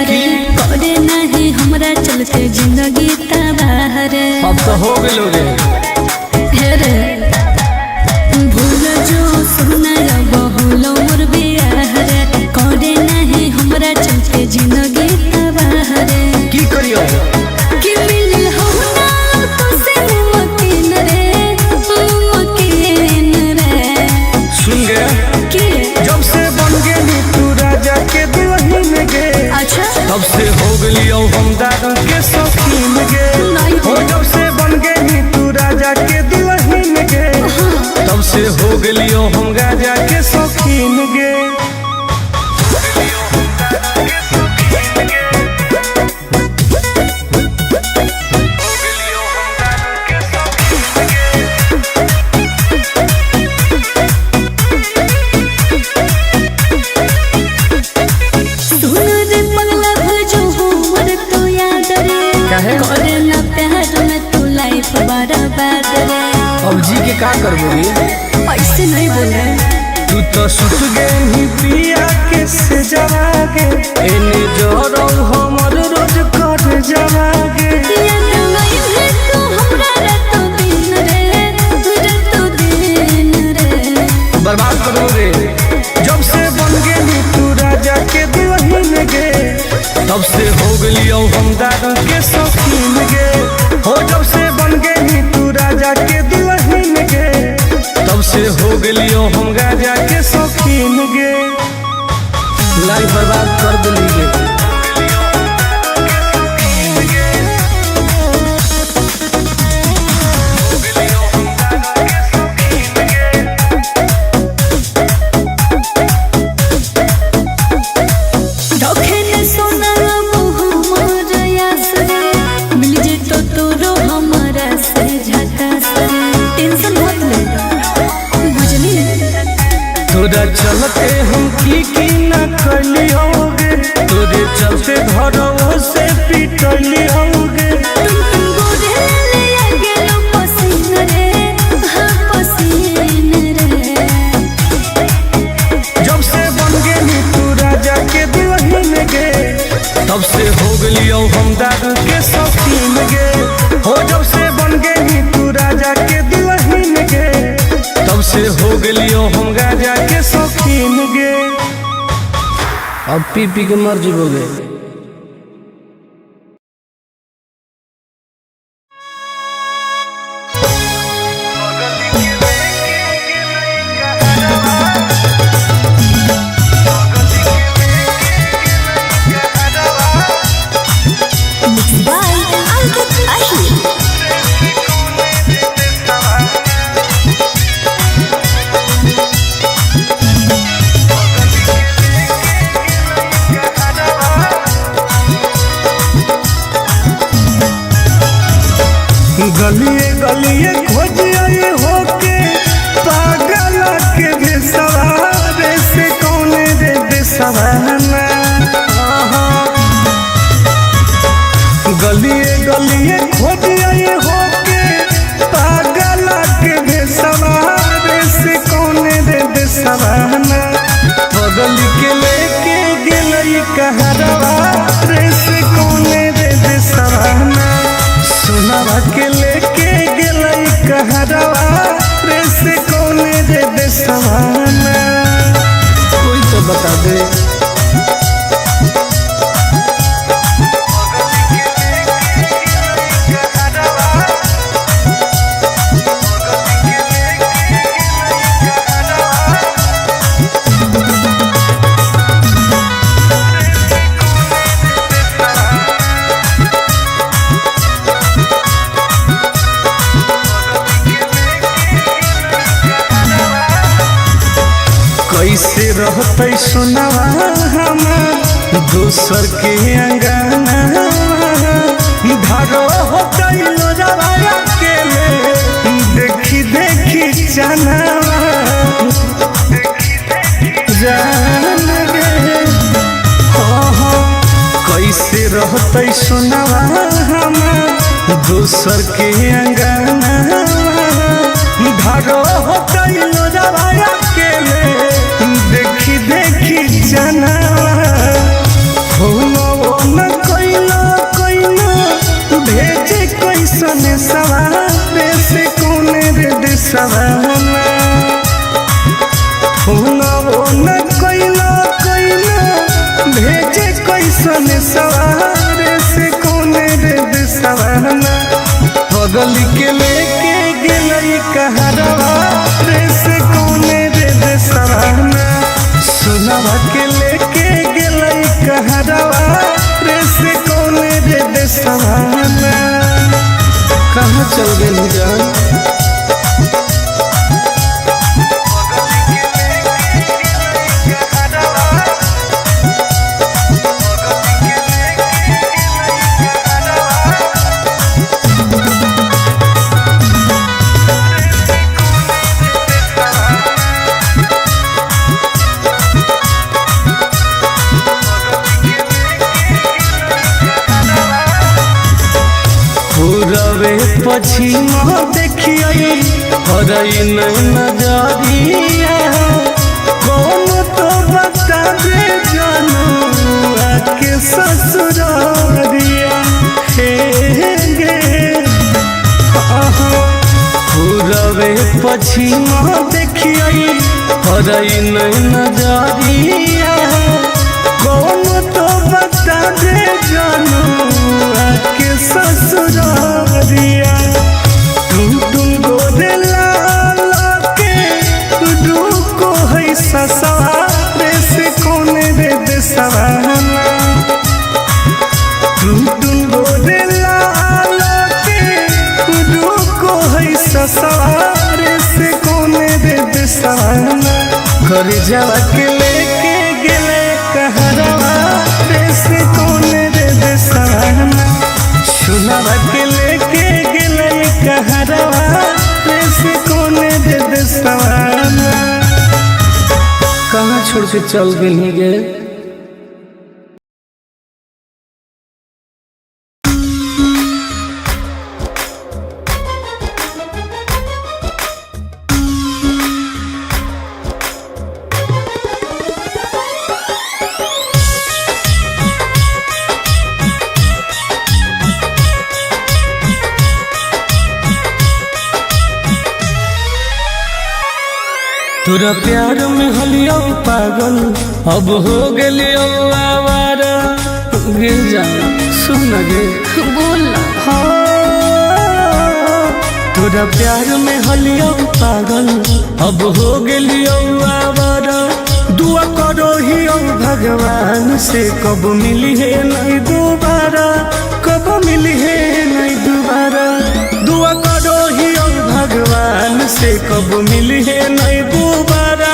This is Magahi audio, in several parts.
रे, करे नहीं हमरा चलते जिंदगी तबाह रे। अब तो हो गेलो रे। हे रे भूल जो सुना बहुलो मोर बियाह रे, करे नहीं हमरा चलते जिंदगी तबाह रे। की करियो? कि मिलल हो ना तो से मुमकिन रे, मुमकिन रे। सुन गे, कि जब से बन गेली तू राजा के दुल्हन गे, अच्छा तब से हो गेलियो हम दारू के शौकीन गे। नहीं। हो जब से बन गेली तू राजा के दुल्हन गे, तब से हो गेलियो हम राजा के शौकीन गे। सुन रे पगला जो हमर तो याद रे, काहे? करे ना प्यार में तू लाइफ बर्बाद रे। अब जी के का करबो रे? ऐसे नहीं बोले। तू तो सुत गेली पिया के से जवागे, एने जरौ हमर रोज कर जवागे। याद नहीं है तू हमरा रातो दिन रे, रातो दिन रे। बर्बाद करो रे। जब से बन गेली तू राजा के दुल्हन गे, तब से हो गेलियो हम दारू के शौकीन गे। हो जब से बन गेली तू राजा के दुल्हन गे, तब से हो गेलियो हम राजा के शौकीन गे। लाइफ बर्बाद कर देली गे। रखे न सोना हमर आस रे, मिल जेतो तोरो हमरा से झकास रे। टेंशन मत ले बुझली। तोरा चलते हम की की ना कलियोगे, तोरे चलते घरों से पिटलियोगे। तुम तुम गोरे ले आ गेलो पसीन रे, हाँ पसीन रे। जब से बन गेली तू राजा के दुल्हन गे, तब से हो गेलियो हम दारू के शौकीन गे। हो जब से बन गेली तू राजा के दुल्हन गे, तब से हो गेलियो हम राजा के शौकीन गे। अब पी पी के मर जीवोगे। बाय अंकित अहिर। गलिए गलिए खोजिए होके पागल के भेसवारे से कौन रे देसवाना। गलिए गलिए खोजिए होके पागल के भेसवारे से कौन रे देसवाना। बगल के लेके गेलई कहरवा रे से कौन रे देसवाना। सोनावा के लेके गेलई कहरवा रे से कौन रे देसवाना। कोई तो बता दे। कैसे रहते सोनावा हमार दोसर के अंगना, धारो होते लोजवा के ले देखी देखी चनावा जान रे। हो हो कैसे रहते सोनावा हमार दोसर के अंगना, धारो होते लोजवा के ले देखी देखी चनावा। हो देसवा रे से कौन रे देसवाना। पगल के लेके गेलई कहरवा रे से कौन रे देसवाना। सोनवा के लेके गेलई कहरवा रे से कौन रे देसवाना। कहाँ चल गेली जान? पूरबे पछिम देखियै हरई नजरिया, कौन तो बता दे जानू आके ससुरारिया। हे गे पूरबे पछिम देखियै हरई नजरिया, कौन तो बता दे जानू आके ससुरारिया। टुन टुन गोरे लाल के रुको है ससुरारे से कौन रे देसवाना। टुन टुन गोरे लाल के रुको है ससुरारे से कौन रे देसवाना। घर जावा के लेके गेले कहरवा रे से कौन रे देसवाना। सुनवा के लेके गेले कहरवा रे से कौन रे देसवाना। कहाँ छोड़ के चल गेली गे? तोरा प्यार में हलियो पागल अब हो गेलियो आवारा। गिर जा सुन गे बोल ना। हाँ, तोरा प्यार में हलियो पागल अब हो गेलियो आवारा। दुआ करो ही भगवान से कब मिली है नहीं दोबारा, कब मिली है नहीं दोबारा। दुआ करो ही भगवान से कब मिली है नहीं दोबारा,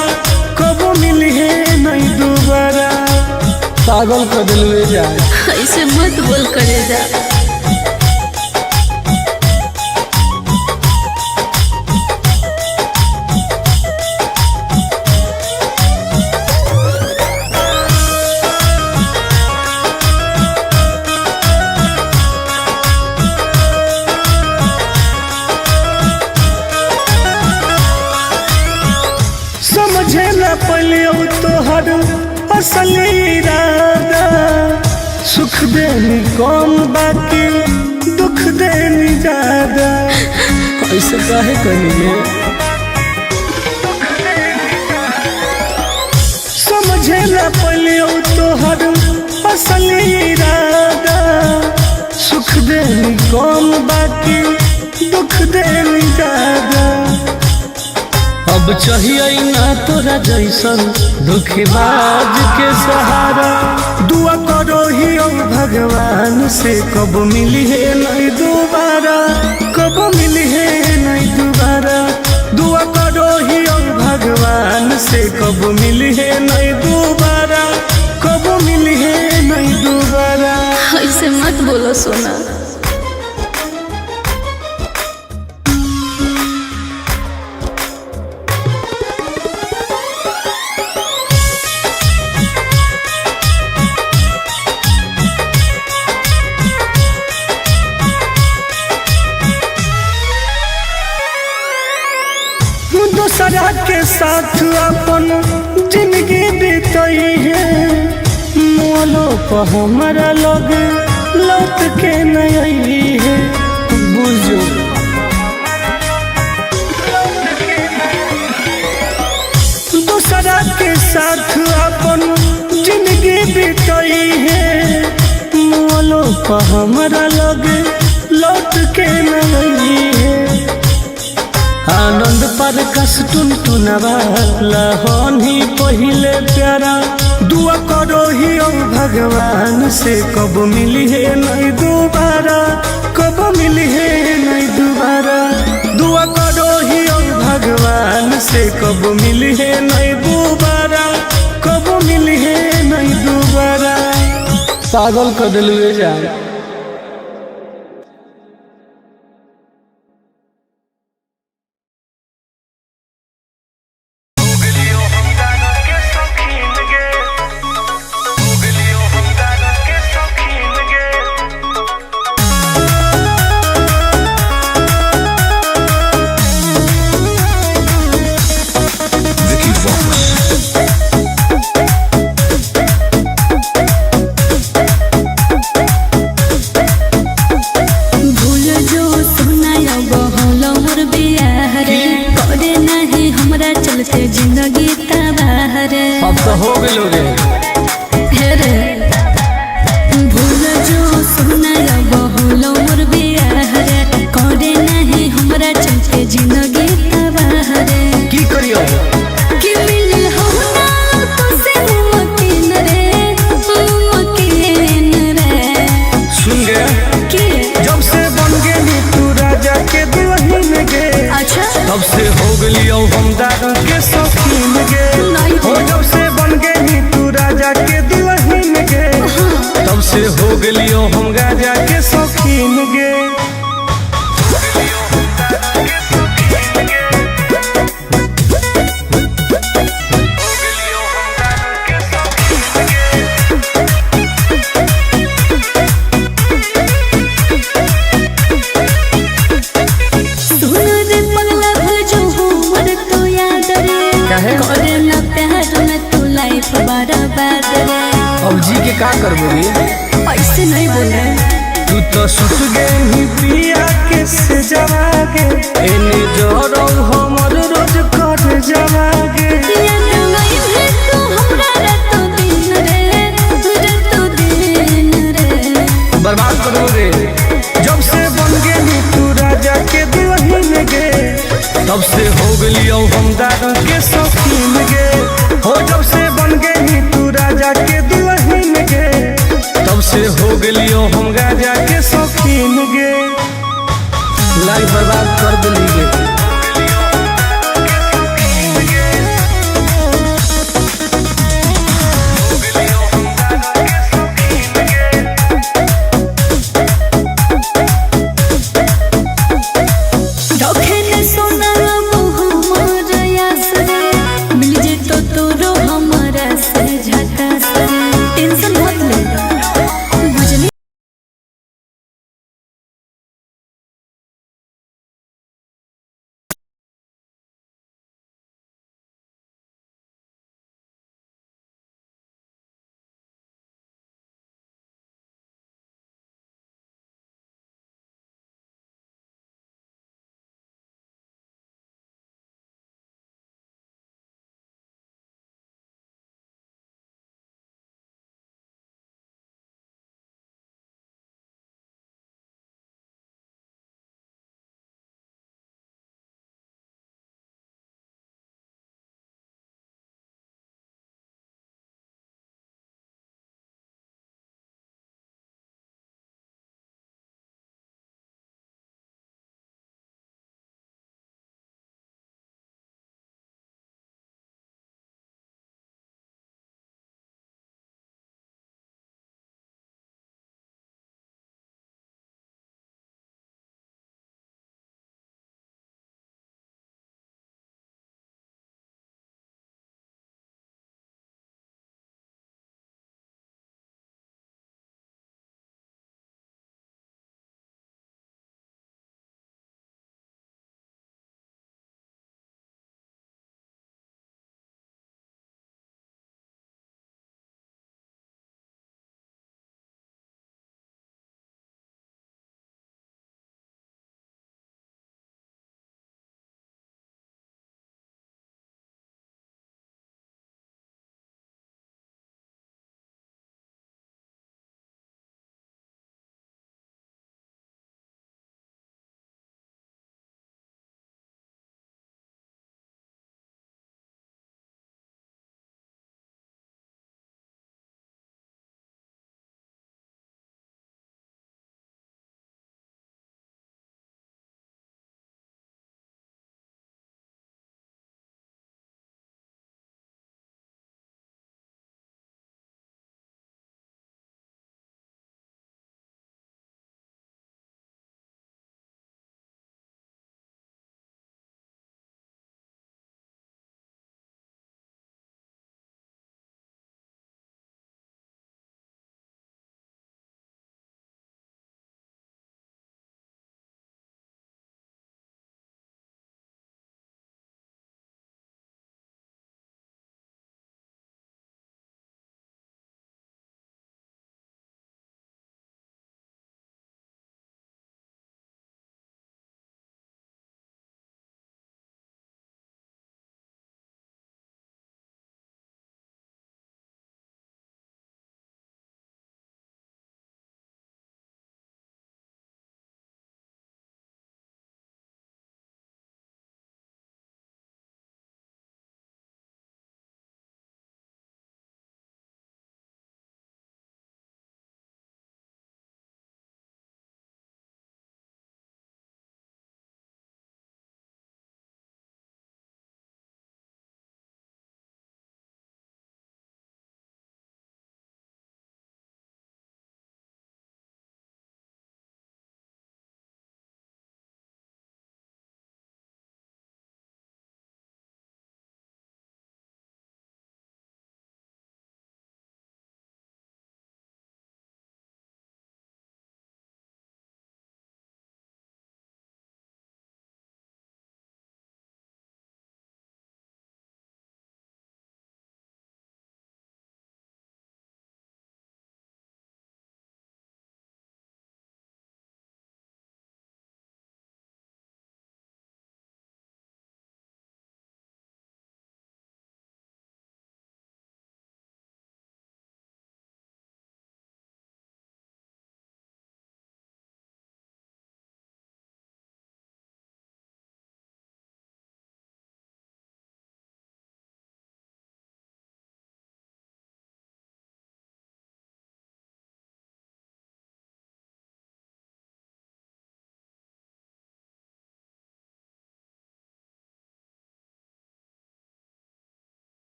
कब मिली है नहीं दोबारा। पागल कर दिलवे जाए। ऐसे मत बोल करे जा। समझे न पलियो तोहर असली इरादा। सुख देनी कम बाकी दुख देनी ज्यादा। ऐसे काहे करिए? समझे न पलियो तोहर असली इरादा। सुख देनी कम बाकी दुख देनी ज्यादा। अब चाहिए ना तोरा जैसन दुखबाज के सहारा। दुआ करो ही भगवान से कब मिली है नहीं दोबारा, कब मिली है नहीं दोबारा। दुआ करो ही भगवान से कब मिली है नहीं दोबारा, कब मिली है नहीं दोबारा। ऐसे मत बोलो सोना। दूसरा के साथ अपन जिंदगी बीतई है, मोलो पर हमारा लोग लौट के नहीं है। बुझो दूसरा के साथ अपन जिंदगी बीतई है, पापा हमारा लगे लौट के नहीं है। आनंद पर कस टुन टुनवा लहनी पहिले प्यारा। दुआ करो ही ओ भगवान से कब मिली है नहीं दोबारा, कब मिली है नहीं दोबारा। दुआ करो ही ओ भगवान से कब मिली है नहीं दोबारा, कब मिली है नहीं दोबारा। पागल कर दिलुए जाए। Vicky Vox. भूल जो सोना अब होलो मोर बियाह रे, करे नहीं हमरा चलते जिंदगी तबाह रे। अब तो हो गेलो रे। हे रे भूल जो सोना अब होलो मोर बियाह रे, करे नहीं हमरा चलते जिंदगी तबाह रे। की करियो कि मिल हो ना तो से मुमकिन रे, मुमकिन रे। सुन गे, कि जब से बन गेली तू राजा के दुल्हन गे, अच्छा तब से हो गेलियो हम दारू के शौकीन गे। नहीं। हो जब से बन गेली तू राजा के दुल्हन गे, तब से हो गेलियो हम राजा के शौकीन गे। सुन रे पगला भजो हमर तो याद रे, काहे? करे ना प्यार में तू लाइफ बर्बाद रे। अब जी के का करबो रे? ऐसे नहीं बोले। तू तो सुत गेली पिया के से जवागे, एने जरो हमर रोज कर जवागे। याद नहीं है तू हमरा रातो दिन रे, रातो दिन रे। बर्बाद करो रे। जब से बन गेली तू राजा के दुल्हन गे, तब से हो गेलियो हम दारू के शौकीन गे। हो जब से बन गेली तू राजा के दुल्हन गे, तब से हो गेलियो हम राजा के शौकीन गे। लाइफ बर्बाद कर दिली गे।